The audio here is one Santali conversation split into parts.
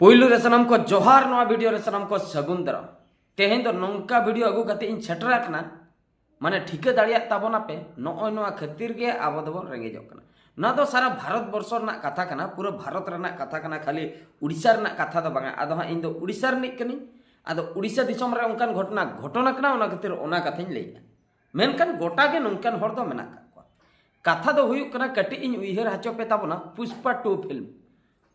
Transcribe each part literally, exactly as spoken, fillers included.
ᱯᱳᱭᱞᱳ ᱨᱮ ᱥᱟᱱᱟᱢ ᱠᱚ ᱡᱚᱦᱟᱨ, ᱱᱚᱣᱟ ᱵᱷᱤᱰᱤᱭᱳ ᱨᱮ ᱥᱟᱱᱟᱢ ᱠᱚ ᱥᱟᱹᱜᱩᱱ ᱫᱟᱨᱟᱢ᱾ ᱛᱮᱦᱮᱧ ᱫᱚ ᱱᱚᱝᱠᱟ ᱵᱷᱤᱰᱤᱭᱳ ᱟᱹᱜᱩ ᱠᱟᱛᱮ ᱤᱧ ᱥᱮᱴᱮᱨ ᱟᱠᱟᱱᱟ, ᱢᱟᱱᱮ ᱴᱷᱤᱠᱟᱹ ᱫᱟᱲᱮᱭᱟᱜ ᱛᱟᱵᱚᱱᱟᱯᱮ, ᱱᱚᱜᱼᱚᱭ ᱱᱚᱣᱟ ᱠᱷᱟᱹᱛᱤᱨ ᱜᱮ ᱟᱵᱚ ᱫᱚᱵᱚᱱ ᱨᱮᱸᱜᱮᱡᱚᱜ ᱠᱟᱱᱟ᱾ ᱱᱚᱣᱟ ᱫᱚ ᱥᱟᱨᱟ ᱵᱷᱟᱨᱚᱛ ᱵᱚᱨᱥᱚ ᱨᱮᱱᱟᱜ ᱠᱟᱛᱷᱟ ᱠᱟᱱᱟ, ᱯᱩᱨᱟᱹ ᱵᱷᱟᱨᱚᱛ ᱨᱮᱱᱟᱜ ᱠᱟᱛᱷᱟ ᱠᱟᱱᱟ, ᱠᱷᱟᱹᱞᱤ ᱩᱲᱤᱥᱥᱟ ᱨᱮᱱᱟᱜ ᱠᱟᱛᱷᱟ ᱫᱚ ᱵᱟᱝᱟ᱾ ᱟᱫᱚ ᱦᱟᱸᱜ ᱤᱧ ᱫᱚ ᱩᱲᱤᱥᱥᱟ ᱨᱤᱱᱤᱡ ᱠᱟᱹᱱᱟᱹᱧ, ᱟᱫᱚ ᱩᱲᱤᱥᱥᱟ ᱫᱤᱥᱚᱢ ᱨᱮ ᱚᱱᱠᱟᱱ ᱜᱷᱚᱴᱚᱱᱟ ᱜᱷᱚᱴᱚᱱ ᱟᱠᱟᱱᱟ, ᱚᱱᱟ ᱠᱷᱟᱹᱛᱤᱨ ᱚᱱᱟ ᱠᱟᱛᱷᱟᱧ ᱞᱟᱹᱭᱮᱫᱼᱟ᱾ ᱢᱮᱱᱠᱷᱟᱱ ᱜᱚᱴᱟ ᱜᱮ ᱱᱚᱝᱠᱟᱱ ᱦᱚᱲ ᱫᱚ ᱢᱮᱱᱟᱜ ᱟᱠᱟᱫ ᱠᱚᱣᱟ᱾ ᱠᱟᱛᱷᱟ ᱫᱚ ᱦᱩᱭᱩᱜ ᱠᱟᱱᱟ, ᱠᱟᱹᱴᱤᱡ ᱤᱧ ᱩᱭᱦᱟᱹᱨ ᱦᱚᱪᱚ ᱯᱮ ᱛᱟᱵᱚᱱᱟ, ᱯᱩᱥᱯᱟ ᱴᱩ ᱯᱷᱤᱞᱢ᱾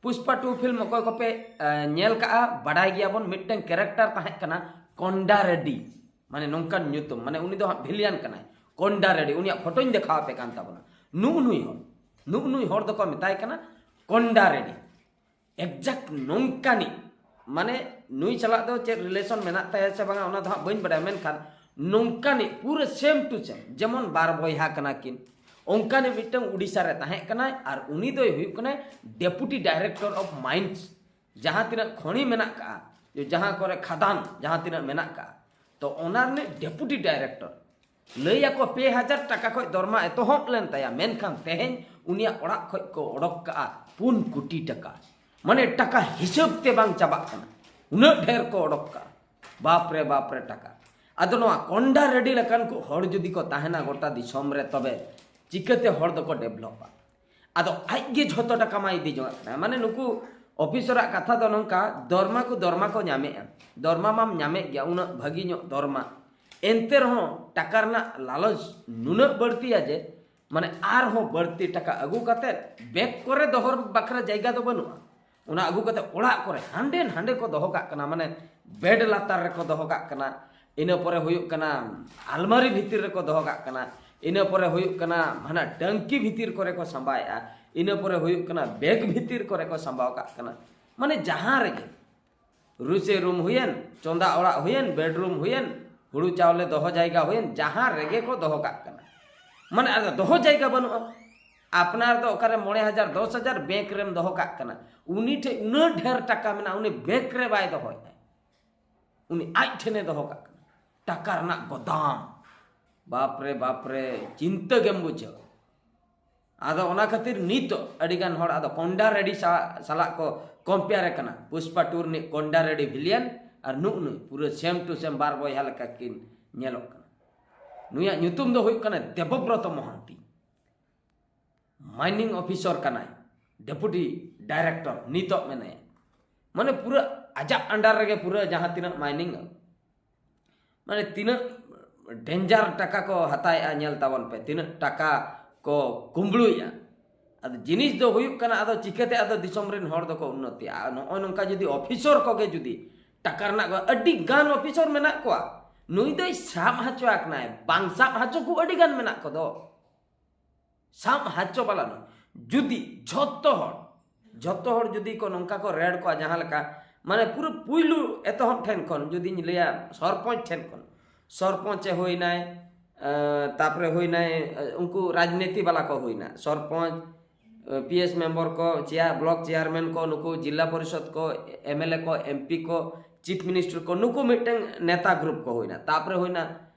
ᱯᱩᱥᱯᱟ ᱴᱩ ᱯᱷᱤᱞᱢ ᱚᱠᱚᱭ ᱠᱚᱯᱮ, ᱮ, ᱧᱮᱞ ᱠᱟᱜᱼᱟ, ᱵᱟᱰᱟᱭ ᱜᱮᱭᱟᱵᱚᱱ, ᱢᱤᱫᱴᱟᱝ ᱠᱮᱨᱮᱠᱴᱟᱨ ᱛᱟᱦᱮᱸ ᱠᱟᱱᱟ ᱠᱚᱱᱰᱟ ᱨᱮᱰᱰᱤ, ᱢᱟᱱᱮ ᱱᱚᱝᱠᱟᱱ ᱧᱩᱛᱩᱢ, ᱢᱟᱱᱮ ᱩᱱᱤ ᱫᱚ ᱦᱟᱸᱜ ᱵᱷᱤᱞᱤᱭᱟᱱ ᱠᱟᱱᱟᱭ, ᱠᱚᱱᱰᱟ ᱨᱮᱰᱰᱤ᱾ ᱩᱱᱤᱭᱟᱜ ᱯᱷᱳᱴᱳᱧ ᱫᱮᱠᱷᱟᱣ ᱟᱯᱮ ᱠᱟᱱ ᱛᱟᱵᱚᱱᱟ᱾ ᱱᱩᱜᱼᱩ ᱱᱩᱭ ᱦᱚᱲ, ᱱᱩᱜᱼᱩ ᱱᱩᱭ ᱦᱚᱲ ᱫᱚᱠᱚ ᱢᱮᱛᱟᱭ ᱠᱟᱱᱟ ᱠᱚᱱᱰᱟ ᱨᱮᱰᱰᱤ᱾ ᱮᱠᱡᱟᱠᱴ ᱱᱚᱝᱠᱟᱱᱤᱡ, ᱢᱟᱱᱮ ᱱᱩᱭ ᱥᱟᱞᱟᱜ ᱫᱚ ᱪᱮᱫ ᱨᱤᱞᱮᱥᱚᱱ ᱢᱮᱱᱟᱜ ᱛᱟᱭᱟ ᱥᱮ ᱵᱟᱝᱟ, ᱚᱱᱟ ᱫᱚ ᱦᱟᱸᱜ ᱵᱟᱹᱧ ᱵᱟᱰᱟᱭᱟ, ᱢᱮᱱᱠᱷᱟᱱ ᱱᱚᱝᱠᱟᱱᱤᱡ ᱯᱩᱨᱟᱹ ᱥᱮᱢ ᱴᱩ ᱥᱮᱢ, ᱡᱮᱢᱚᱱ ᱵᱟᱨ ᱵᱚᱭᱦᱟ ᱠᱟᱱᱟ ᱠᱤᱱ, ᱚᱱᱠᱟᱱᱤᱡ ᱢᱤᱫᱴᱟᱝ ᱩᱰᱤᱥᱟ ᱨᱮ ᱛᱟᱦᱮᱸ ᱠᱟᱱᱟᱭ, ᱟᱨ ᱩᱱᱤ ᱫᱚᱭ ᱦᱩᱭᱩᱜ ᱠᱟᱱᱟᱭ ᱰᱮᱯᱩᱴᱤ ᱰᱟᱭᱨᱮᱠᱴᱚᱨ ᱚᱯᱷ ᱢᱟᱭᱤᱱᱥ, ᱡᱟᱦᱟᱸ ᱛᱤᱱᱟᱹᱜ ᱠᱷᱚᱱᱤ ᱢᱮᱱᱟᱜ ᱠᱟᱜᱼᱟ, ᱡᱟᱦᱟᱸ ᱠᱚᱨᱮ ᱠᱷᱟᱫᱟᱱ ᱡᱟᱦᱟᱸ ᱛᱤᱱᱟᱹᱜ ᱢᱮᱱᱟᱜ ᱠᱟᱜᱼᱟ, ᱛᱚ ᱚᱱᱟ ᱨᱤᱱᱤᱡ ᱰᱮᱯᱩᱴᱤ ᱰᱟᱭᱨᱮᱠᱴᱚᱨ᱾ ᱞᱟᱹᱭ ᱟᱠᱚ ᱯᱮ ᱦᱟᱡᱟᱨ ᱴᱟᱠᱟ ᱠᱷᱚᱱ ᱫᱚᱨᱢᱟ ᱮᱛᱚᱦᱚᱵ ᱞᱮᱱ ᱛᱟᱭᱟ, ᱢᱮᱱᱠᱷᱟᱱ ᱛᱮᱦᱮᱧ ᱩᱱᱤᱭᱟᱜ ᱚᱲᱟᱜ ᱠᱷᱚᱱ ᱠᱚ ᱚᱰᱚᱠ ᱠᱟᱜᱼᱟ ᱯᱩᱱ ᱠᱳᱴᱤ ᱴᱟᱠᱟ᱾ ᱢᱟᱱᱮ ᱴᱟᱠᱟ ᱦᱤᱥᱟᱹᱵ ᱛᱮ ᱵᱟᱝ ᱪᱟᱵᱟᱜ ᱠᱟᱱᱟ, ᱩᱱᱟᱹᱜ ᱰᱷᱮᱨ ᱠᱚ ᱚᱰᱚᱠ ᱠᱟᱜᱼᱟ᱾ ᱵᱟᱯ ᱨᱮ ᱵᱟᱯ ᱨᱮ ᱴᱟᱠᱟ᱾ ᱟᱫᱚ ᱱᱚᱣᱟ ᱠᱚᱱᱰᱟ ᱨᱮᱰᱰᱤ ᱞᱮᱠᱟᱱ ᱠᱚ ᱦᱚᱲ ᱡᱩᱫᱤ ᱠᱚ ᱛᱟᱦᱮᱱᱟ ᱜᱚᱴᱟ ᱫᱤᱥᱚᱢ ᱨᱮ, ᱛᱚᱵᱮ ᱪᱤᱠᱟᱹᱛᱮ ᱦᱚᱲ ᱫᱚᱠᱚ ᱰᱮᱵᱷᱞᱚᱯᱟ? ᱟᱫᱚ ᱟᱡ ᱜᱮ ᱡᱷᱚᱛᱚ ᱴᱟᱠᱟ ᱢᱟᱭ ᱤᱫᱤ ᱡᱚᱝᱟᱜ ᱠᱟᱱᱟ᱾ ᱢᱟᱱᱮ ᱱᱩᱠᱩ ᱚᱯᱷᱤᱥᱚᱨᱟᱜ ᱠᱟᱛᱷᱟ ᱫᱚ ᱱᱚᱝᱠᱟ, ᱫᱚᱨᱢᱟ ᱠᱚ ᱫᱚᱨᱢᱟ ᱠᱚ ᱧᱟᱢᱮᱜᱼᱟ, ᱫᱚᱨᱢᱟ ᱢᱟᱢ ᱧᱟᱢᱮᱫ ᱜᱮᱭᱟ, ᱩᱱᱟᱹᱜ ᱵᱷᱟᱹᱜᱤ ᱧᱚᱜ ᱫᱚᱨᱢᱟ, ᱮᱱᱛᱮ ᱨᱮᱦᱚᱸ ᱴᱟᱠᱟ ᱨᱮᱱᱟᱜ ᱞᱟᱞᱚᱪ ᱱᱩᱱᱟᱹᱜ ᱵᱟᱹᱲᱛᱤᱭᱟ ᱡᱮ ᱢᱟᱱᱮ ᱟᱨᱦᱚᱸ ᱵᱟᱹᱲᱛᱤ ᱴᱟᱠᱟ ᱟᱹᱜᱩ ᱠᱟᱛᱮᱫ ᱵᱮᱜᱽ ᱠᱚᱨᱮ ᱫᱚᱦᱚ ᱵᱟᱠᱷᱨᱟ ᱡᱟᱭᱜᱟ ᱫᱚ ᱵᱟᱹᱱᱩᱜᱼᱟ᱾ ᱚᱱᱟ ᱟᱹᱜᱩ ᱠᱟᱛᱮᱫ ᱚᱲᱟᱜ ᱠᱚᱨᱮ ᱦᱟᱸᱰᱮ ᱱᱟᱸᱰᱮ ᱠᱚ ᱫᱚᱦᱚ ᱠᱟᱜ ᱠᱟᱱᱟ, ᱢᱟᱱᱮ ᱵᱮᱰ ᱞᱟᱛᱟᱨ ᱨᱮᱠᱚ ᱫᱚᱦᱚ ᱠᱟᱜ ᱠᱟᱱᱟ, ᱤᱱᱟᱹ ᱯᱚᱨᱮ ᱦᱩᱭᱩᱜ ᱠᱟᱱᱟ ᱟᱞᱢᱟᱨᱤ ᱵᱷᱤᱛᱤᱨ ᱨᱮᱠᱚ ᱫᱚᱦᱚ ᱠᱟᱜ ᱠᱟᱱᱟ, ᱤᱱᱟᱹ ᱯᱚᱨᱮ ᱦᱩᱭᱩᱜ ᱠᱟᱱᱟ ᱦᱟᱱᱟ ᱴᱟᱝᱠᱤ ᱵᱷᱤᱛᱤᱨ ᱠᱚᱨᱮ ᱠᱚ ᱥᱟᱸᱵᱟᱣᱮᱜᱼᱟ, ᱤᱱᱟᱹ ᱯᱚᱨᱮ ᱦᱩᱭᱩᱜ ᱠᱟᱱᱟ ᱵᱮᱜᱽ ᱵᱷᱤᱛᱤᱨ ᱠᱚᱨᱮ ᱠᱚ ᱥᱟᱸᱵᱟᱣ ᱠᱟᱜ ᱠᱟᱱᱟ᱾ ᱢᱟᱱᱮ ᱡᱟᱦᱟᱸ ᱨᱮᱜᱮ ᱨᱩᱥᱮ ᱨᱩᱢ ᱦᱩᱭᱮᱱ, ᱪᱚᱸᱫᱟ ᱚᱲᱟᱜ ᱦᱩᱭᱮᱱ, ᱵᱮᱰᱨᱩᱢ ᱦᱩᱭᱮᱱ, ᱦᱩᱲᱩ ᱪᱟᱣᱞᱮ ᱫᱚᱦᱚ ᱡᱟᱭᱜᱟ ᱦᱩᱭᱮᱱ, ᱡᱟᱦᱟᱸ ᱨᱮᱜᱮ ᱠᱚ ᱫᱚᱦᱚ ᱠᱟᱜ ᱠᱟᱱᱟ᱾ ᱢᱟᱱᱮ ᱟᱫᱚ ᱫᱚᱦᱚ ᱡᱟᱭᱜᱟ ᱵᱟᱹᱱᱩᱜᱼᱟ᱾ ᱟᱯᱱᱟᱨ ᱫᱚ ᱚᱠᱟᱨᱮ ᱢᱚᱬᱮ ᱦᱟᱡᱟᱨ, ᱫᱚᱥ ᱦᱟᱡᱟᱨ ᱵᱮᱝᱠ ᱨᱮᱢ ᱫᱚᱦᱚ ᱠᱟᱜ ᱠᱟᱱᱟ, ᱩᱱᱤ ᱴᱷᱮᱱ ᱩᱱᱟᱹᱜ ᱰᱷᱮᱨ ᱴᱟᱠᱟ ᱢᱮᱱᱟᱜᱼᱟ, ᱩᱱᱤ ᱵᱮᱝᱠ ᱨᱮ ᱵᱟᱭ ᱫᱚᱦᱚᱭᱮᱫᱼᱟ, ᱩᱱᱤ ᱟᱡ ᱴᱷᱮᱱᱮ ᱫᱚᱦᱚ ᱠᱟᱜ ᱠᱟᱱᱟ᱾ ᱴᱟᱠᱟ ᱨᱮᱱᱟᱜ ᱜᱚᱫᱟᱢ, ᱵᱟᱯᱨᱮ ᱵᱟᱯᱨᱮ, ᱪᱤᱱᱛᱟᱹ ᱜᱮᱢ ᱵᱩᱡᱷᱟᱹᱣᱟ᱾ ᱟᱫᱚ ᱚᱱᱟ ᱠᱷᱟᱹᱛᱤᱨ ᱱᱤᱛᱚᱜ ᱟᱹᱰᱤᱜᱟᱱ ᱦᱚᱲ ᱟᱫᱚ ᱠᱚᱱᱰᱟ ᱨᱮᱰᱤ ᱥᱟ-, ᱥᱟᱞᱟᱜ ᱠᱚ ᱠᱚᱢᱯᱮᱭᱟᱨᱮ ᱠᱟᱱᱟ᱾ ᱯᱩᱥᱯᱟ ᱴᱩ ᱨᱤᱱᱤᱡ ᱠᱚᱱᱰᱟ ᱨᱮᱰᱤ ᱵᱷᱤᱞᱤᱭᱟᱱ ᱟᱨ ᱱᱩᱜ ᱱᱩᱭ ᱯᱩᱨᱟᱹ ᱥᱮᱢ ᱴᱩ ᱥᱮᱢ ᱵᱟᱨ ᱵᱚᱭᱦᱟ ᱞᱮᱠᱟ ᱠᱤᱱ ᱧᱮᱞᱚᱜ ᱠᱟᱱᱟ᱾ ᱱᱩᱭᱟᱜ ᱧᱩᱛᱩᱢ ᱫᱚ ᱦᱩᱭᱩᱜ ᱠᱟᱱᱟ ᱫᱮᱵᱚᱵᱨᱚᱛᱚ ᱢᱚᱦᱟᱱᱛᱤ᱾ ᱢᱟᱭᱱᱤᱝ ᱚᱯᱷᱤᱥᱚᱨ ᱠᱟᱱᱟᱭ, ᱰᱮᱯᱩᱴᱤ ᱰᱟᱭᱨᱮᱠᱴᱚᱨ ᱱᱤᱛᱚᱜ ᱢᱮᱱᱟᱭᱟ᱾ ᱢᱟᱱᱮ ᱯᱩᱨᱟᱹ ᱟᱡᱟᱜ ᱟᱱᱰᱟᱨ ᱨᱮᱜᱮ ᱯᱩᱨᱟᱹ ᱡᱟᱦᱟᱸ ᱛᱤᱱᱟᱹᱜ ᱢᱟᱭᱱᱤᱝ, ᱢᱟᱱᱮ ᱛᱤᱱᱟᱹᱜ ᱰᱮᱧᱡᱟᱨ ᱴᱟᱠᱟ ᱠᱚ ᱦᱟᱛᱟᱣᱮᱫᱼᱟ, ᱧᱮᱞ ᱛᱟᱵᱚᱱ ᱯᱮ, ᱛᱤᱱᱟᱹᱜ ᱴᱟᱠᱟ ᱠᱚ ᱠᱩᱢᱵᱽᱲᱩᱭᱮᱫᱼᱟ᱾ ᱟᱫᱚ ᱡᱤᱱᱤᱥ ᱫᱚ ᱦᱩᱭᱩᱜ ᱠᱟᱱᱟ, ᱟᱫᱚ ᱪᱤᱠᱟᱹᱛᱮ ᱟᱫᱚ ᱫᱤᱥᱚᱢ ᱨᱮᱱ ᱦᱚᱲ ᱫᱚᱠᱚ ᱩᱱᱱᱚᱛᱤᱜᱼᱟ? ᱟᱨ ᱱᱚᱜᱼᱚᱭ ᱱᱚᱝᱠᱟ ᱡᱩᱫᱤ ᱚᱯᱷᱤᱥᱚᱨ ᱠᱚᱜᱮ ᱡᱩᱫᱤ ᱴᱟᱠᱟ ᱨᱮᱱᱟᱜ ᱠᱚ, ᱟᱹᱰᱤ ᱜᱟᱱ ᱚᱯᱷᱤᱥᱚᱨ ᱢᱮᱱᱟᱜ ᱠᱚᱣᱟ, ᱱᱩᱭ ᱫᱚᱭ ᱥᱟᱵ ᱦᱚᱪᱚ ᱟᱠᱟᱱᱟᱭ, ᱵᱟᱝ ᱥᱟᱵ ᱦᱚᱪᱚ ᱠᱚ ᱟᱹᱰᱤ ᱜᱟᱱ ᱢᱮᱱᱟᱜ ᱠᱚᱫᱚ᱾ ᱥᱟᱵ ᱦᱚᱪᱚ ᱵᱟᱞᱟ ᱱᱚ, ᱡᱩᱫᱤ ᱡᱷᱚᱛᱚ ᱦᱚᱲ, ᱡᱷᱚᱛᱚ ᱦᱚᱲ ᱡᱩᱫᱤ ᱠᱚ ᱱᱚᱝᱠᱟ ᱠᱚ ᱨᱮᱰ ᱠᱚᱣᱟ, ᱡᱟᱦᱟᱸ ᱞᱮᱠᱟ, ᱢᱟᱱᱮ, ᱯᱩᱨᱟᱹ ᱯᱩᱭᱞᱩ ᱮᱛᱚᱦᱚᱵ ᱴᱷᱮᱱ ᱠᱷᱚᱱ ᱡᱩᱫᱤᱧ ᱞᱟᱹᱭᱟ, ᱥᱚᱨᱯᱚᱧᱪ ᱴᱷᱮᱱ ᱠᱷᱚᱱ, ᱥᱚᱨᱯᱚᱧᱪᱮ ᱦᱩᱭᱱᱟᱭ, ᱮᱸ, ᱛᱟᱯᱚᱨᱮ ᱦᱩᱭᱱᱟᱭ, ᱮᱸ, ᱩᱱᱠᱩ ᱨᱟᱡᱽᱱᱤᱛᱤ ᱵᱟᱞᱟ ᱠᱚ ᱦᱩᱭᱱᱟ, ᱥᱚᱨᱯᱚᱧᱪ, ᱮᱸ, ᱯᱤ ᱮᱥ ᱢᱮᱢᱵᱚᱨ ᱠᱚ, ᱪᱮᱭᱟᱨ, ᱵᱞᱚᱠ ᱪᱮᱭᱟᱨᱢᱮᱱ ᱠᱚ, ᱱᱩᱠᱩ ᱡᱤᱞᱟ ᱯᱚᱨᱤᱥᱚᱫ ᱠᱚ, ᱮᱢ ᱮᱞ ᱮ ᱠᱚ, ᱮᱢ ᱯᱤ ᱠᱚ, ᱪᱤᱯ ᱢᱤᱱᱤᱥᱴᱟᱨ ᱠᱚ, ᱱᱩᱠᱩ ᱢᱤᱫᱴᱟᱝ ᱱᱮᱛᱟ ᱜᱨᱩᱯ ᱠᱚ ᱦᱩᱭᱱᱟ᱾ ᱛᱟᱯᱚᱨᱮ ᱦᱩᱭᱱᱟ,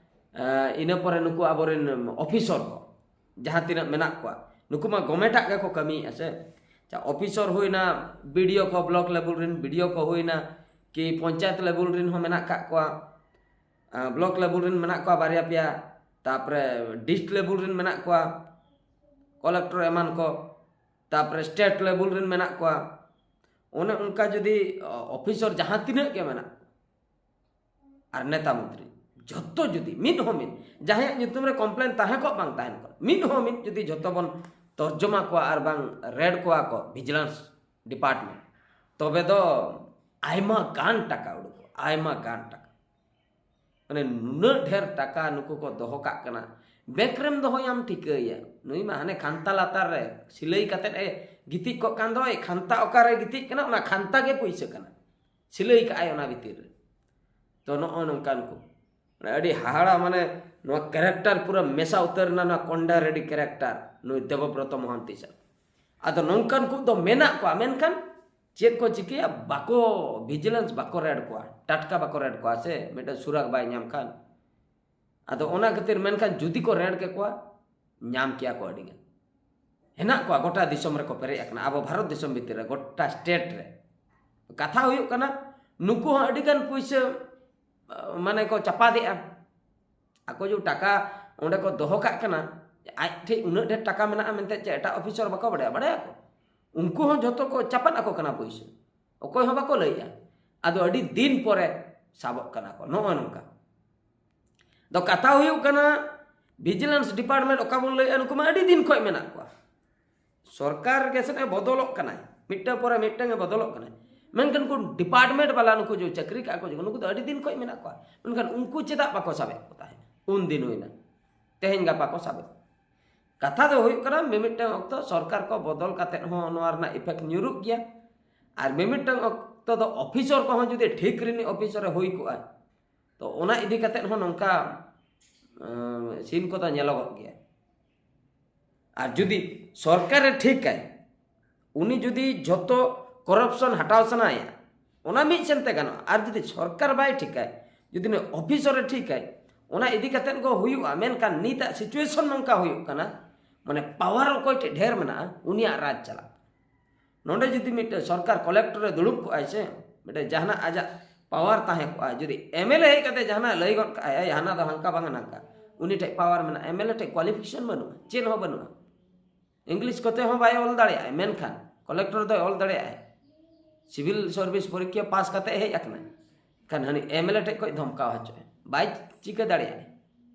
ᱮᱸ, ᱤᱱᱟᱹ ᱯᱚᱨᱮ ᱱᱩᱠᱩ ᱟᱵᱚᱨᱮᱱ ᱚᱯᱷᱤᱥᱚᱨ ᱠᱚ, ᱡᱟᱦᱟᱸ ᱛᱤᱱᱟᱹᱜ ᱢᱮᱱᱟᱜ ᱠᱚᱣᱟ, ᱱᱩᱠᱩ ᱢᱟ ᱜᱚᱢᱮᱴᱟᱜ ᱜᱮᱠᱚ ᱠᱟᱹᱢᱤᱭᱮᱫᱼᱟ ᱥᱮ᱾ ᱟᱪᱪᱷᱟ, ᱚᱯᱷᱤᱥᱚᱨ ᱦᱩᱭᱱᱟ, ᱵᱤ ᱰᱤ ᱳ ᱠᱚ, ᱵᱞᱚᱠ ᱞᱮᱵᱮᱞ ᱨᱮᱱ ᱵᱤ ᱰᱤ ᱳ ᱠᱚ ᱦᱩᱭᱱᱟ, ᱠᱤ ᱯᱚᱧᱪᱟᱭᱮᱛ ᱞᱮᱵᱮᱞ ᱨᱮᱱ ᱦᱚᱸ ᱢᱮᱱᱟᱜ ᱠᱟᱜ ᱠᱚᱣᱟ, ᱟᱸ, ᱵᱞᱚᱠ ᱞᱮᱵᱮᱞ ᱨᱮᱱ ᱢᱮᱱᱟᱜ ᱠᱚᱣᱟ ᱵᱟᱨᱭᱟ ᱯᱮᱭᱟ, ᱛᱟᱯᱚᱨᱮ ᱰᱤᱥᱴ ᱞᱮᱵᱮᱞ ᱨᱮᱱ ᱢᱮᱱᱟᱜ ᱠᱚᱣᱟ, ᱠᱚᱞᱮᱠᱴᱚᱨ ᱮᱢᱟᱱ ᱠᱚ, ᱛᱟᱯᱚᱨᱮ ᱥᱴᱮᱴ ᱞᱮᱵᱮᱞ ᱨᱮᱱ ᱢᱮᱱᱟᱜ ᱠᱚᱣᱟ᱾ ᱚᱱᱮ ᱚᱱᱠᱟ ᱡᱩᱫᱤ, ᱚ, ᱚᱯᱷᱤᱥᱚᱨ ᱡᱟᱦᱟᱸ ᱛᱤᱱᱟᱹᱜ ᱜᱮ ᱢᱮᱱᱟᱜ, ᱟᱨ ᱱᱮᱛᱟ ᱢᱚᱱᱛᱨᱤ, ᱡᱷᱚᱛᱚ ᱡᱩᱫᱤ ᱢᱤᱫ ᱦᱚᱸ ᱢᱤᱫ, ᱡᱟᱦᱟᱸᱭᱟᱜ ᱧᱩᱛᱩᱢ ᱨᱮ ᱠᱚᱢᱯᱞᱮᱱ ᱛᱟᱦᱮᱸ ᱠᱚᱜ ᱵᱟᱝ ᱛᱟᱦᱮᱱ ᱠᱚᱜ, ᱢᱤᱫ ᱦᱚᱸ ᱢᱤᱫ ᱡᱩᱫᱤ ᱡᱷᱚᱛᱚ ᱵᱚᱱ ᱛᱚᱨᱡᱚᱢᱟ ᱠᱚᱣᱟ ᱟᱨ ᱵᱟᱝ ᱨᱮᱰ ᱠᱚᱣᱟ ᱠᱚ ᱵᱷᱤᱡᱤᱞᱮᱱᱥ ᱰᱤᱯᱟᱨᱴᱢᱮᱱᱴ, ᱛᱚᱵᱮ ᱫᱚ ᱟᱭᱢᱟ ᱜᱟᱱ ᱴᱟᱠᱟ ᱩᱰᱩᱠᱚᱜᱼᱟ, ᱟᱭᱢᱟ ᱜᱟᱱ ᱴᱟᱠᱟ᱾ ᱢᱟᱱᱮ ᱱᱩᱱᱟᱹᱜ ᱰᱷᱮᱨ ᱴᱟᱠᱟ ᱱᱩᱠᱩ ᱠᱚ ᱫᱚᱦᱚ ᱠᱟᱜ ᱠᱟᱱᱟ, ᱵᱮᱝᱠ ᱨᱮᱢ ᱫᱚᱦᱚᱭᱟᱢ ᱴᱷᱤᱠᱟᱹᱭᱟ᱾ ᱱᱩᱭ ᱢᱟ ᱦᱟᱱᱮ ᱠᱷᱟᱱᱛᱟ ᱞᱟᱛᱟᱨ ᱨᱮ ᱥᱤᱞᱟᱹᱭ ᱠᱟᱛᱮᱫ ᱮ ᱜᱤᱛᱤᱡ ᱠᱚᱜ ᱠᱟᱱ ᱫᱚᱭ, ᱠᱷᱟᱱᱛᱟ ᱚᱠᱟᱨᱮ ᱜᱤᱛᱤᱡ ᱠᱟᱱᱟ, ᱚᱱᱟ ᱠᱷᱟᱱᱛᱟ ᱜᱮ ᱯᱩᱭᱥᱟᱹ ᱠᱟᱱᱟ, ᱥᱤᱞᱟᱹᱭ ᱠᱟᱜᱼᱟᱭ ᱚᱱᱟ ᱵᱷᱤᱛᱤᱨ ᱨᱮ᱾ ᱛᱚ ᱱᱚᱜᱼᱚ ᱱᱚᱝᱠᱟᱱ ᱠᱚ, ᱢᱟᱱᱮ ᱟᱹᱰᱤ ᱦᱟᱦᱟᱲᱟ, ᱢᱟᱱᱮ ᱱᱚᱣᱟ ᱠᱮᱨᱮᱠᱴᱟᱨ ᱯᱩᱨᱟᱹ ᱢᱮᱥᱟ ᱩᱛᱟᱹᱨ ᱮᱱᱟ, ᱱᱚᱣᱟ ᱠᱚᱱᱰᱟ ᱨᱮᱰᱰᱤ ᱠᱮᱨᱮᱠᱴᱟᱨ ᱱᱩᱭ ᱫᱮᱵᱚᱵᱨᱚᱛᱚ ᱢᱚᱦᱟᱱᱛᱤ ᱥᱟᱶ᱾ ᱟᱫᱚ ᱱᱚᱝᱠᱟᱱ ᱠᱚ ᱫᱚ ᱢᱮᱱᱟᱜ ᱠᱚᱣᱟ, ᱢᱮᱱᱠᱷᱟᱱ ᱪᱮᱫ ᱠᱚ ᱪᱤᱠᱟᱹᱭᱟ? ᱵᱟᱠᱚ, ᱵᱷᱤᱡᱤᱞᱮᱱᱥ ᱵᱟᱠᱚ ᱨᱮᱰ ᱠᱚᱣᱟ, ᱴᱟᱴᱠᱟ ᱵᱟᱠᱚ ᱨᱮᱰ ᱠᱚᱣᱟ ᱥᱮ, ᱢᱤᱫᱴᱮᱱ ᱥᱩᱨᱟᱜ ᱵᱟᱭ ᱧᱟᱢ ᱠᱷᱟᱱ᱾ ᱟᱫᱚ ᱚᱱᱟ ᱠᱷᱟᱹᱛᱤᱨ, ᱢᱮᱱᱠᱷᱟᱱ ᱡᱩᱫᱤ ᱠᱚ ᱨᱮᱰ ᱠᱮᱠᱚᱣᱟ, ᱧᱟᱢ ᱠᱮᱭᱟ ᱠᱚ ᱟᱹᱰᱤᱜᱟᱱ᱾ ᱦᱮᱱᱟᱜ ᱠᱚᱣᱟ, ᱜᱚᱴᱟ ᱫᱤᱥᱚᱢ ᱨᱮᱠᱚ ᱯᱮᱨᱮᱡ ᱟᱠᱟᱱᱟ, ᱟᱵᱚ ᱵᱷᱟᱨᱚᱛ ᱫᱤᱥᱚᱢ ᱵᱷᱤᱛᱤᱨ ᱨᱮ ᱜᱚᱴᱟ ᱥᱴᱮᱴ ᱨᱮ᱾ ᱠᱟᱛᱷᱟ ᱦᱩᱭᱩᱜ ᱠᱟᱱᱟ, ᱱᱩᱠᱩ ᱦᱚᱸ ᱟᱹᱰᱤ ᱜᱟᱱ ᱯᱩᱭᱥᱟᱹ ᱢᱟᱱᱮ ᱠᱚ ᱪᱟᱯᱟᱫᱮᱜᱼᱟ᱾ ᱟᱠᱚ ᱡᱮ ᱴᱟᱠᱟ ᱚᱸᱰᱮ ᱠᱚ ᱫᱚᱦᱚ ᱠᱟᱜ ᱠᱟᱱᱟ, ᱟᱡ ᱴᱷᱮᱱ ᱩᱱᱟᱹᱜ ᱰᱷᱮᱨ ᱴᱟᱠᱟ ᱢᱮᱱᱟᱜᱼᱟ ᱢᱮᱱᱛᱮ ᱪᱮᱫ ᱮᱴᱟᱜ ᱚᱯᱷᱤᱥᱟᱨ ᱵᱟᱠᱚ ᱵᱟᱲᱟᱭᱟ? ᱵᱟᱲᱟᱭᱟᱠᱚ᱾ ᱩᱱᱠᱩ ᱦᱚᱸ ᱡᱷᱚᱛᱚ ᱠᱚ ᱪᱟᱯᱟᱫ ᱟᱠᱚ ᱠᱟᱱᱟ ᱯᱩᱭᱥᱟᱹ, ᱚᱠᱚᱭ ᱦᱚᱸ ᱵᱟᱠᱚ ᱞᱟᱹᱭᱮᱜᱼᱟ᱾ ᱟᱫᱚ ᱟᱹᱰᱤ ᱫᱤᱱ ᱯᱚᱨᱮ ᱥᱟᱵᱚᱜ ᱠᱟᱱᱟ ᱠᱚ, ᱱᱚᱜᱼᱚᱭ ᱱᱚᱝᱠᱟ᱾ ᱫᱚ ᱠᱟᱛᱷᱟ ᱦᱩᱭᱩᱜ ᱠᱟᱱᱟ, ᱵᱷᱤᱡᱤᱞᱮᱱᱥ ᱰᱤᱯᱟᱨᱴᱢᱮᱱᱴ ᱚᱠᱟ ᱵᱚᱱ ᱞᱟᱹᱭᱮᱜᱼᱟ, ᱱᱩᱠᱩ ᱢᱟ ᱟᱹᱰᱤ ᱫᱤᱱ ᱠᱷᱚᱱ ᱢᱮᱱᱟᱜ ᱠᱚᱣᱟ᱾ ᱥᱚᱨᱠᱟᱨ ᱜᱮ ᱥᱮ ᱵᱚᱫᱚᱞᱚᱜ ᱠᱟᱱᱟᱭ, ᱢᱤᱫᱴᱟᱝ ᱯᱚᱨᱮ ᱢᱤᱫᱴᱟᱝ ᱮ ᱵᱚᱫᱚᱞᱚᱜ ᱠᱟᱱᱟᱭ, ᱢᱮᱱᱠᱷᱟᱱ ᱩᱱᱠᱩ ᱰᱤᱯᱟᱨᱴᱢᱮᱱᱴ ᱵᱟᱞᱟ ᱱᱩᱠᱩ ᱡᱮ ᱪᱟᱹᱠᱨᱤ ᱠᱟᱜᱼᱟ ᱠᱚ, ᱱᱩᱠᱩ ᱫᱚ ᱟᱹᱰᱤ ᱫᱤᱱ ᱠᱷᱚᱱ ᱢᱮᱱᱟᱜ ᱠᱚᱣᱟ, ᱢᱮᱱᱠᱷᱟᱱ ᱩᱱᱠᱩ ᱪᱮᱫᱟᱜ ᱵᱟᱠᱚ ᱥᱟᱵᱮᱫ ᱠᱚ ᱛᱟᱦᱮᱸᱫ? ᱩᱱ ᱫᱤᱱ ᱦᱩᱭᱱᱟ, ᱛᱮᱦᱮᱧ ᱜᱟᱯᱟ ᱠᱚ ᱥᱟᱵᱮᱫ᱾ ᱠᱟᱛᱷᱟ ᱫᱚ ᱦᱩᱭᱩᱜ ᱠᱟᱱᱟ, ᱢᱤᱢᱤᱫᱴᱟᱝ ᱚᱠᱛᱚ ᱥᱚᱨᱠᱟᱨ ᱠᱚ ᱵᱚᱫᱚᱞ ᱠᱟᱛᱮᱫ ᱦᱚᱸ ᱱᱚᱣᱟ ᱨᱮᱱᱟᱜ ᱤᱯᱷᱮᱠᱴ ᱧᱩᱨᱩᱜ ᱜᱮᱭᱟ, ᱟᱨ ᱢᱤᱢᱤᱫᱴᱟᱝ ᱚᱠᱛᱚ ᱫᱚ ᱚᱯᱷᱤᱥᱚᱨ ᱠᱚᱦᱚᱸ ᱡᱩᱫᱤ ᱴᱷᱤᱠ ᱨᱤᱱᱤᱡ ᱚᱯᱷᱤᱥᱚᱨᱮ ᱦᱩᱭ ᱠᱚᱜᱼᱟ, ᱛᱚ ᱚᱱᱟ ᱤᱫᱤ ᱠᱟᱛᱮᱫ ᱦᱚᱸ ᱱᱚᱝᱠᱟ ᱥᱤᱱ ᱠᱚᱫᱚ ᱧᱮᱞᱚᱜᱚᱜ ᱜᱮᱭᱟ᱾ ᱟᱨ ᱡᱩᱫᱤ ᱥᱚᱨᱠᱟᱨᱮ ᱴᱷᱤᱠᱟᱭ, ᱩᱱᱤ ᱡᱩᱫᱤ ᱡᱷᱚᱛᱚ ᱠᱚᱨᱟᱯᱥᱚᱱ ᱦᱟᱴᱟᱣ ᱥᱟᱱᱟᱭᱟ, ᱚᱱᱟ ᱢᱤᱫ ᱥᱮᱱᱛᱮ ᱜᱟᱱᱚᱜᱼᱟ᱾ ᱟᱨ ᱡᱩᱫᱤ ᱥᱚᱨᱠᱟᱨ ᱵᱟᱭ ᱴᱷᱤᱠᱟᱭ, ᱡᱩᱫᱤ ᱱᱩᱭ ᱚᱯᱷᱤᱥᱚᱨᱮ ᱴᱷᱤᱠᱟᱭ, ᱚᱱᱟ ᱤᱫᱤ ᱠᱟᱛᱮᱫ ᱠᱚ ᱦᱩᱭᱩᱜᱼᱟ᱾ ᱢᱮᱱᱠᱷᱟᱱ ᱱᱤᱛᱟᱜ ᱥᱤᱪᱩᱭᱮᱥᱚᱱ ᱱᱚᱝᱠᱟ ᱦᱩᱭᱩᱜ ᱠᱟᱱᱟ, ᱢᱟᱱᱮ ᱯᱟᱣᱟᱨ ᱚᱠᱚᱭ ᱴᱷᱮᱱ ᱰᱷᱮᱨ ᱢᱮᱱᱟᱜᱼᱟ, ᱩᱱᱤᱭᱟᱜ ᱨᱟᱡᱽ ᱪᱟᱞᱟᱜ᱾ ᱱᱚᱰᱮ ᱡᱩᱫᱤ ᱢᱤᱫᱴᱮᱱ ᱥᱚᱨᱠᱟᱨ ᱠᱚᱞᱮᱠᱴᱚᱨᱮ ᱫᱩᱲᱩᱵ ᱠᱚᱜᱼᱟᱭ ᱥᱮ, ᱢᱤᱫᱴᱮᱱ ᱡᱟᱦᱟᱱᱟᱜ ᱟᱡᱟᱜ ᱯᱟᱣᱟᱨ ᱛᱟᱦᱮᱸ ᱠᱚᱜᱼᱟ, ᱡᱩᱫᱤ ᱮᱢᱮᱞᱮ ᱦᱮᱡ ᱠᱟᱛᱮ ᱡᱟᱦᱟᱱᱟᱜ ᱞᱟᱹᱭ ᱜᱚᱫ ᱠᱟᱜᱼᱟᱭ, ᱦᱟᱱᱟ ᱫᱚ ᱦᱟᱱᱠᱟ ᱵᱟᱝ ᱱᱟᱝᱠᱟ, ᱩᱱᱤ ᱴᱷᱮᱡ ᱯᱟᱣᱟᱨ ᱢᱮᱱᱟᱜᱼᱟ, ᱮᱢᱮᱞᱮ ᱴᱷᱮᱡ ᱠᱣᱟᱞᱤᱯᱷᱤᱠᱮᱥᱚᱱ ᱵᱟᱹᱱᱩᱜᱼᱟ, ᱪᱮᱫ ᱦᱚᱸ ᱵᱟᱹᱱᱩᱜᱼᱟ᱾ ᱤᱝᱞᱤᱥ ᱠᱚᱛᱮ ᱦᱚᱸ ᱵᱟᱭ ᱚᱞ ᱫᱟᱲᱮᱭᱟᱜᱼᱟ, ᱢᱮᱱᱠᱷᱟᱱ ᱠᱚᱞᱮᱠᱴᱚᱨ ᱫᱚᱭ ᱚᱞ ᱫᱟᱲᱮᱭᱟᱜᱼᱟᱭ᱾ ᱥᱤᱵᱤᱞ ᱥᱟᱨᱵᱷᱤᱥ ᱯᱚᱨᱤᱠᱠᱷᱟ ᱯᱟᱥ ᱠᱟᱛᱮ ᱦᱮᱡ ᱟᱠᱟᱱᱟᱭ, ᱠᱷᱟᱱ ᱦᱟᱹᱱᱤ ᱮᱢᱮᱞᱮ ᱴᱷᱮᱡ ᱠᱷᱚᱡ ᱫᱷᱚᱢᱠᱟᱣ ᱦᱚᱪᱚᱭ, ᱵᱟᱭ ᱪᱤᱠᱟᱹ ᱫᱟᱲᱮᱭᱟᱜᱼᱟ᱾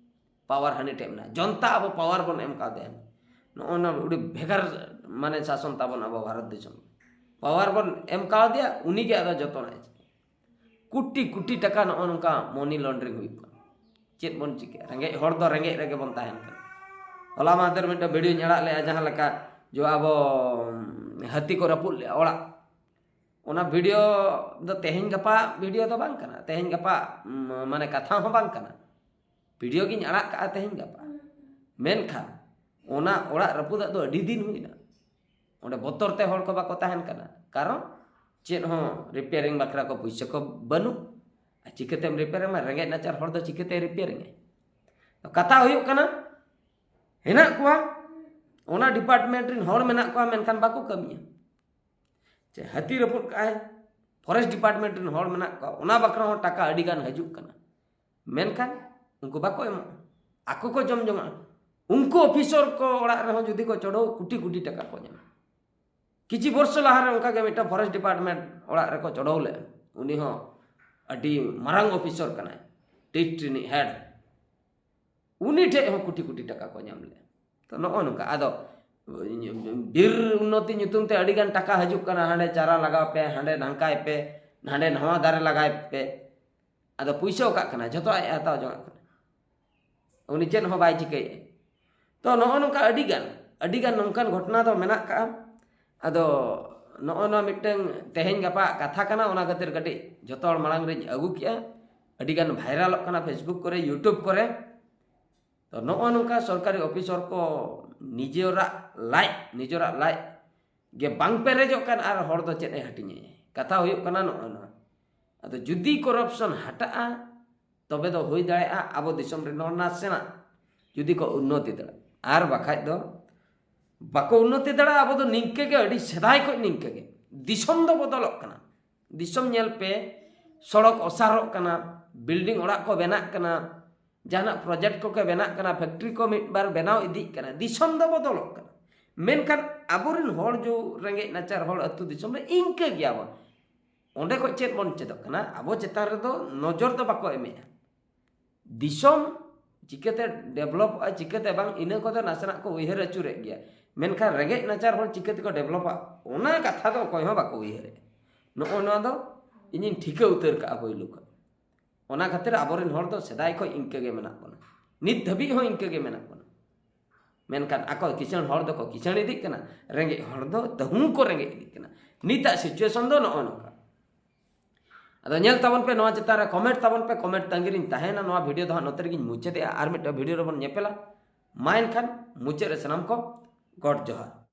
ᱯᱟᱣᱟᱨ ᱦᱟᱹᱱᱤ ᱴᱷᱮᱡ ᱢᱮᱱᱟᱜᱼᱟ᱾ ᱡᱚᱱᱛᱟ ᱟᱵᱚ ᱯᱟᱣᱟᱨ ᱵᱚᱱ ᱮᱢ ᱠᱟᱣᱫᱮᱭᱟ᱾ ᱱᱚᱜᱼᱚ ᱱᱚᱣᱟ ᱟᱹᱰᱤ ᱵᱷᱮᱜᱟᱨ ᱢᱟᱱᱮ ᱥᱟᱥᱚᱱ ᱛᱟᱵᱚᱱ ᱟᱵᱚ ᱵᱷᱟᱨᱚᱛ ᱫᱤᱥᱚᱢ᱾ ᱯᱟᱣᱟᱨ ᱵᱚᱱ ᱮᱢ ᱠᱟᱣᱫᱮᱭᱟ, ᱩᱱᱤᱜᱮ ᱟᱫᱚ ᱡᱚᱛᱚᱱᱟᱜ ᱮ ᱪᱤᱠᱟᱹᱭᱟ᱾ ᱠᱳᱴᱤ ᱠᱳᱴᱤ ᱴᱟᱠᱟ ᱱᱚᱜᱼᱚ ᱱᱚᱝᱠᱟ ᱢᱚᱱᱤ ᱞᱚᱱᱰᱨᱤᱝ ᱦᱩᱭᱩᱜ ᱠᱟᱱᱟ᱾ ᱪᱮᱫ ᱵᱚᱱ ᱪᱤᱠᱟᱹᱭᱟ? ᱨᱮᱸᱜᱮᱡ ᱦᱚᱲ ᱫᱚ ᱨᱮᱸᱜᱮᱡ ᱨᱮᱜᱮ ᱵᱚᱱ ᱛᱟᱦᱮᱱ ᱠᱟᱱᱟ᱾ ᱦᱚᱞᱟ ᱢᱟᱦᱫᱮᱨ ᱢᱤᱫᱴᱟᱝ ᱵᱷᱤᱰᱤᱭᱳᱧ ᱟᱲᱟᱜ ᱞᱮᱜᱼᱟ, ᱡᱟᱦᱟᱸ ᱞᱮᱠᱟ ᱡᱚ ᱟᱵᱚ ᱦᱟᱹᱛᱤ ᱠᱚ ᱨᱟᱹᱯᱩᱫ ᱞᱮᱜᱼᱟ ᱚᱲᱟᱜ᱾ ᱚᱱᱟ ᱵᱷᱤᱰᱤᱭᱳ ᱫᱚ ᱛᱮᱦᱮᱧ ᱜᱟᱯᱟ ᱵᱷᱤᱰᱤᱭᱳ ᱫᱚ ᱵᱟᱝ ᱠᱟᱱᱟ, ᱛᱮᱦᱮᱧ ᱜᱟᱯᱟ ᱢᱟᱱᱮ ᱠᱟᱛᱷᱟ ᱦᱚᱸ ᱵᱟᱝ ᱠᱟᱱᱟ᱾ ᱵᱷᱤᱰᱤᱭᱳ ᱜᱤᱧ ᱟᱲᱟᱜ ᱠᱟᱜᱼᱟ ᱛᱮᱦᱮᱧ ᱜᱟᱯᱟ, ᱢᱮᱱᱠᱷᱟᱱ ᱚᱱᱟ ᱚᱲᱟᱜ ᱨᱟᱹᱯᱩᱫᱟᱜ ᱫᱚ ᱟᱹᱰᱤ ᱫᱤᱱ ᱦᱩᱭᱱᱟ᱾ ᱚᱸᱰᱮ ᱵᱚᱛᱚᱨ ᱛᱮ ᱦᱚᱲ ᱠᱚ ᱵᱟᱠᱚ ᱛᱟᱦᱮᱱ ᱠᱟᱱᱟ, ᱠᱟᱨᱚᱱ ᱪᱮᱫ ᱦᱚᱸ ᱨᱤᱯᱮᱭᱟᱨᱤᱝ ᱵᱟᱠᱷᱨᱟ ᱠᱚ ᱯᱩᱭᱥᱟᱹ ᱠᱚ ᱵᱟᱹᱱᱩᱜ᱾ ᱟᱨ ᱪᱤᱠᱟᱹᱛᱮᱢ ᱨᱤᱯᱮᱭᱟᱨ ᱟᱢᱟ? ᱨᱮᱸᱜᱮᱡ ᱱᱟᱪᱟᱨ ᱦᱚᱲ ᱫᱚ ᱪᱤᱠᱟᱹᱛᱮ ᱨᱤᱯᱮᱭᱟᱨᱤᱝ ᱟᱭ? ᱠᱟᱛᱷᱟ ᱦᱩᱭᱩᱜ ᱠᱟᱱᱟ, ᱦᱮᱱᱟᱜ ᱠᱚᱣᱟ, ᱚᱱᱟ ᱰᱤᱯᱟᱨᱴᱢᱮᱱᱴ ᱨᱮᱱ ᱦᱚᱲ ᱢᱮᱱᱟᱜ ᱠᱚᱣᱟ, ᱢᱮᱱᱠᱷᱟᱱ ᱵᱟᱠᱚ ᱠᱟᱹᱢᱤᱭᱟ᱾ ᱪᱮ ᱦᱟᱹᱛᱤ ᱨᱟᱹᱯᱩᱫ ᱠᱟᱜᱼᱟᱭ, ᱯᱷᱚᱨᱮᱥᱴ ᱰᱤᱯᱟᱨᱴᱢᱮᱱᱴ ᱨᱮᱱ ᱦᱚᱲ ᱢᱮᱱᱟᱜ ᱠᱚᱣᱟ, ᱚᱱᱟ ᱵᱟᱠᱷᱨᱟ ᱦᱚᱸ ᱴᱟᱠᱟ ᱟᱹᱰᱤ ᱜᱟᱱ ᱦᱤᱡᱩᱜ ᱠᱟᱱᱟ, ᱢᱮᱱᱠᱷᱟᱱ ᱩᱱᱠᱩ ᱵᱟᱠᱚ ᱮᱢᱚᱜᱼᱟ, ᱟᱠᱚ ᱠᱚ ᱡᱚᱢ ᱡᱚᱝᱟ᱾ ᱩᱱᱠᱩ ᱚᱯᱷᱤᱥᱚᱨ ᱠᱚ ᱚᱲᱟᱜ ᱨᱮᱦᱚᱸ ᱡᱩᱫᱤ ᱠᱚ ᱪᱚᱰᱚ, ᱠᱳᱴᱤ ᱠᱳᱴᱤ ᱴᱟᱠᱟ ᱠᱚ ᱧᱟᱢᱟ᱾ ᱠᱤᱪᱷᱩ ᱵᱚᱨᱥᱚ ᱞᱟᱦᱟᱨᱮ ᱚᱱᱠᱟᱜᱮ ᱢᱤᱫᱴᱟᱝ ᱯᱷᱚᱨᱮᱥᱴ ᱰᱤᱯᱟᱨᱴᱢᱮᱱᱴ ᱚᱲᱟᱜ ᱨᱮᱠᱚ ᱪᱚᱰᱚᱣ ᱞᱮᱫᱼᱟ᱾ ᱩᱱᱤ ᱦᱚᱸ ᱟᱹᱰᱤ ᱢᱟᱨᱟᱝ ᱚᱯᱷᱤᱥᱚᱨ ᱠᱟᱱᱟᱭ, ᱴᱤᱴ ᱨᱤᱱᱤᱡ ᱦᱮᱰ᱾ ᱩᱱᱤ ᱴᱷᱮᱡ ᱦᱚᱸ ᱠᱳᱴᱤ ᱠᱳᱴᱤ ᱴᱟᱠᱟ ᱠᱚ ᱧᱟᱢ ᱞᱮᱫᱼᱟ᱾ ᱛᱚ, ᱱᱚᱜᱼᱚ ᱱᱚᱝᱠᱟ᱾ ᱟᱫᱚ ᱵᱤᱨ ᱩᱱᱱᱚᱛᱤ ᱧᱩᱛᱩᱢ ᱛᱮ ᱟᱹᱰᱤ ᱜᱟᱱ ᱴᱟᱠᱟ ᱦᱤᱡᱩᱜ ᱠᱟᱱᱟ, ᱦᱟᱸᱰᱮ ᱪᱟᱨᱟ ᱞᱟᱜᱟᱣ ᱯᱮ, ᱦᱟᱸᱰᱮ ᱰᱷᱟᱝᱠᱟᱭ ᱯᱮ, ᱦᱟᱸᱰᱮ ᱱᱟᱣᱟ ᱫᱟᱨᱮ ᱞᱟᱜᱟᱭ ᱯᱮ᱾ ᱟᱫᱚ ᱯᱩᱭᱥᱟᱹ ᱚᱠᱟᱜ ᱠᱟᱱᱟ? ᱡᱷᱚᱛᱚ ᱟᱡ ᱮ ᱦᱟᱛᱟᱣ ᱡᱚᱝᱟᱜ ᱠᱟᱱᱟ, ᱩᱱᱤ ᱪᱮᱫ ᱦᱚᱸ ᱵᱟᱭ ᱪᱤᱠᱟᱹᱭᱮᱫᱼᱟ᱾ ᱛᱚ, ᱱᱚᱜᱼᱚ ᱱᱚᱝᱠᱟ ᱟᱹᱰᱤ ᱜᱟᱱ, ᱟᱹᱰᱤ ᱜᱟᱱ ᱱᱚᱝᱠᱟᱱ ᱜᱷᱚᱴᱚᱱᱟ ᱫᱚ ᱢᱮᱱᱟᱜ ᱠᱟᱜᱼᱟ᱾ ᱟᱫᱚ ᱱᱚᱜᱼᱚ ᱱᱚᱣᱟ ᱢᱤᱫᱴᱟᱝ ᱛᱮᱦᱮᱧ ᱜᱟᱯᱟ ᱠᱟᱛᱷᱟ ᱠᱟᱱᱟ, ᱚᱱᱟ ᱠᱷᱟᱹᱛᱤᱨ ᱠᱟᱹᱴᱤᱡ ᱡᱷᱚᱛᱚ ᱦᱚᱲ ᱢᱟᱲᱟᱝ ᱨᱤᱧ ᱟᱹᱜᱩ ᱠᱮᱜᱼᱟ᱾ ᱟᱹᱰᱤ ᱜᱟᱱ ᱵᱷᱟᱭᱨᱟᱞᱚᱜ ᱠᱟᱱᱟ ᱯᱷᱮᱥᱵᱩᱠ ᱠᱚᱨᱮ, ᱭᱩᱴᱩᱵᱽ ᱠᱚᱨᱮ᱾ ᱛᱚ, ᱱᱚᱜᱼᱚ ᱱᱚᱝᱠᱟ ᱥᱚᱨᱠᱟᱨᱤ ᱚᱯᱷᱤᱥᱚᱨ ᱠᱚ ᱱᱤᱡᱮᱨᱟᱜ ᱞᱟᱡ, ᱱᱤᱡᱮᱨᱟᱜ ᱞᱟᱡ ᱜᱮ ᱵᱟᱝ ᱯᱮᱨᱮᱡᱚᱜ ᱠᱟᱱ, ᱟᱨ ᱦᱚᱲ ᱫᱚ ᱪᱮᱫ ᱮ ᱦᱟᱹᱴᱤᱧᱟᱭ? ᱠᱟᱛᱷᱟ ᱦᱩᱭᱩᱜ ᱠᱟᱱᱟ ᱱᱚᱜᱼᱚ ᱱᱚᱣᱟ᱾ ᱟᱫᱚ ᱡᱩᱫᱤ ᱠᱚᱨᱟᱯᱥᱚᱱ ᱦᱟᱴᱟᱜᱼᱟ, ᱛᱚᱵᱮ ᱫᱚ ᱦᱩᱭ ᱫᱟᱲᱮᱭᱟᱜᱼᱟ ᱟᱵᱚ ᱫᱤᱥᱚᱢ ᱨᱮᱱ ᱦᱚᱲ ᱱᱟᱥᱮᱱᱟᱜ ᱡᱩᱫᱤ ᱠᱚ ᱩᱱᱱᱚᱛᱤ ᱫᱟᱲᱮᱭᱟᱜᱼᱟ, ᱟᱨ ᱵᱟᱠᱷᱟᱡ ᱫᱚ ᱵᱟᱠᱚ ᱩᱱᱱᱚᱛᱤ ᱫᱟᱲᱮᱭᱟᱜᱼᱟ᱾ ᱟᱵᱚ ᱫᱚ ᱱᱤᱝᱠᱟᱹ ᱜᱮ, ᱟᱹᱰᱤ ᱥᱮᱫᱟᱭ ᱠᱷᱚᱱ ᱱᱤᱝᱠᱟᱹ ᱜᱮ᱾ ᱫᱤᱥᱚᱢ ᱫᱚ ᱵᱚᱫᱚᱞᱚᱜ ᱠᱟᱱᱟ᱾ ᱫᱤᱥᱚᱢ ᱧᱮᱞ ᱯᱮ, ᱥᱚᱲᱚᱠ ᱚᱥᱟᱨᱚᱜ ᱠᱟᱱᱟ, ᱵᱤᱞᱰᱤᱝ ᱚᱲᱟᱜ ᱠᱚ ᱵᱮᱱᱟᱜ ᱠᱟᱱᱟ, ᱡᱟᱦᱟᱱᱟᱜ ᱯᱨᱚᱡᱮᱠᱴ ᱠᱚᱜᱮ ᱵᱮᱱᱟᱜ ᱠᱟᱱᱟ, ᱯᱷᱮᱠᱴᱨᱤ ᱠᱚ ᱢᱤᱫ ᱵᱟᱨ ᱵᱮᱱᱟᱣ ᱤᱫᱤᱜ ᱠᱟᱱᱟ᱾ ᱫᱤᱥᱚᱢ ᱫᱚ ᱵᱚᱫᱚᱞᱚᱜ ᱠᱟᱱᱟ, ᱢᱮᱱᱠᱷᱟᱱ ᱟᱵᱚᱨᱮᱱ ᱦᱚᱲ ᱡᱚ ᱨᱮᱸᱜᱮᱡ ᱱᱟᱪᱟᱨ ᱦᱚᱲ ᱟᱹᱛᱩ ᱫᱤᱥᱚᱢ ᱨᱮ ᱤᱱᱠᱟᱹ ᱜᱮᱭᱟᱵᱚᱱ᱾ ᱚᱸᱰᱮ ᱠᱷᱚᱡ ᱪᱮᱫ ᱵᱚᱱ ᱪᱮᱫᱚᱜ ᱠᱟᱱᱟ? ᱟᱵᱚ ᱪᱮᱛᱟᱱ ᱨᱮᱫᱚ ᱱᱚᱡᱚᱨ ᱫᱚ ᱵᱟᱠᱚ ᱮᱢᱮᱜᱼᱟ᱾ ᱫᱤᱥᱚᱢ ᱪᱤᱠᱟᱹᱛᱮ ᱰᱮᱵᱷᱞᱚᱯᱚᱜᱼᱟ, ᱪᱤᱠᱟᱹᱛᱮ ᱵᱟᱝ, ᱤᱱᱟᱹ ᱠᱚᱫᱚ ᱱᱟᱥᱮᱱᱟᱜ ᱠᱚ ᱩᱭᱦᱟᱹᱨ ᱟᱹᱪᱩᱨᱮᱫ ᱜᱮᱭᱟ, ᱢᱮᱱᱠᱷᱟᱱ ᱨᱮᱸᱜᱮᱡ ᱱᱟᱪᱟᱨ ᱦᱚᱲ ᱪᱤᱠᱟᱹ ᱛᱮᱠᱚ ᱰᱮᱵᱷᱞᱚᱯᱟ, ᱚᱱᱟ ᱠᱟᱛᱷᱟ ᱫᱚ ᱚᱠᱚᱭ ᱦᱚᱸ ᱵᱟᱠᱚ ᱩᱭᱦᱟᱹᱨᱮᱫᱼᱟ᱾ ᱱᱚᱜᱼᱚ ᱱᱚᱣᱟ ᱫᱚ ᱤᱧᱤᱧ ᱴᱷᱤᱠᱟᱹ ᱩᱛᱟᱹᱨ ᱠᱟᱜᱼᱟ ᱯᱳᱭᱞᱳ ᱠᱷᱚᱱ᱾ ᱚᱱᱟ ᱠᱷᱟᱹᱛᱤᱨ ᱟᱵᱚᱨᱮᱱ ᱦᱚᱲ ᱫᱚ ᱥᱮᱫᱟᱭ ᱠᱷᱚᱱ ᱤᱱᱠᱟᱹ ᱜᱮ ᱢᱮᱱᱟᱜ ᱵᱚᱱᱟ, ᱱᱤᱛ ᱫᱷᱟᱹᱵᱤᱡ ᱦᱚᱸ ᱤᱱᱠᱟᱹ ᱜᱮ ᱢᱮᱱᱟᱜ ᱵᱚᱱᱟ᱾ ᱢᱮᱱᱠᱷᱟᱱ ᱟᱠᱚ ᱠᱤᱥᱟᱹᱬ ᱦᱚᱲ ᱫᱚᱠᱚ ᱠᱤᱥᱟᱹᱬ ᱤᱫᱤᱜ ᱠᱟᱱᱟ, ᱨᱮᱸᱜᱮᱡ ᱦᱚᱲ ᱫᱚ ᱛᱟᱹᱦᱩ ᱠᱚ ᱨᱮᱸᱜᱮᱡ ᱤᱫᱤᱜ ᱠᱟᱱᱟ᱾ ᱱᱤᱛᱟᱜ ᱥᱤᱪᱩᱭᱮᱥᱚᱱ ᱫᱚ ᱱᱚᱜᱼᱚ ᱱᱚᱝᱠᱟ᱾ ᱟᱫᱚ ᱧᱮᱞ ᱛᱟᱵᱚᱱ ᱯᱮ, ᱱᱚᱣᱟ ᱪᱮᱛᱟᱱ ᱨᱮ ᱠᱚᱢᱮᱱᱴ ᱛᱟᱵᱚᱱ ᱯᱮ, ᱠᱚᱢᱮᱱᱴ ᱛᱟᱺᱜᱤ ᱨᱤᱧ ᱛᱟᱦᱮᱱᱟ᱾ ᱱᱚᱣᱟ ᱵᱷᱤᱰᱤᱭᱳ ᱫᱚ ᱦᱟᱸᱜ ᱱᱚᱛᱮ ᱨᱮᱜᱤᱧ ᱢᱩᱪᱟᱹᱫᱮᱜᱼᱟ, ᱟᱨ ᱢᱤᱫᱴᱟᱝ ᱵᱷᱤᱰᱤᱭᱳ ᱨᱮᱵᱚᱱ ᱧᱮᱯᱮᱞᱟ᱾ ᱢᱟ ᱮᱱᱠᱷᱟᱱ ᱢᱩᱪᱟᱹᱫ ᱨᱮ ᱥᱟᱱᱟᱢ ᱠᱚ ᱜᱚᱰ ᱡᱚᱦᱟᱨ᱾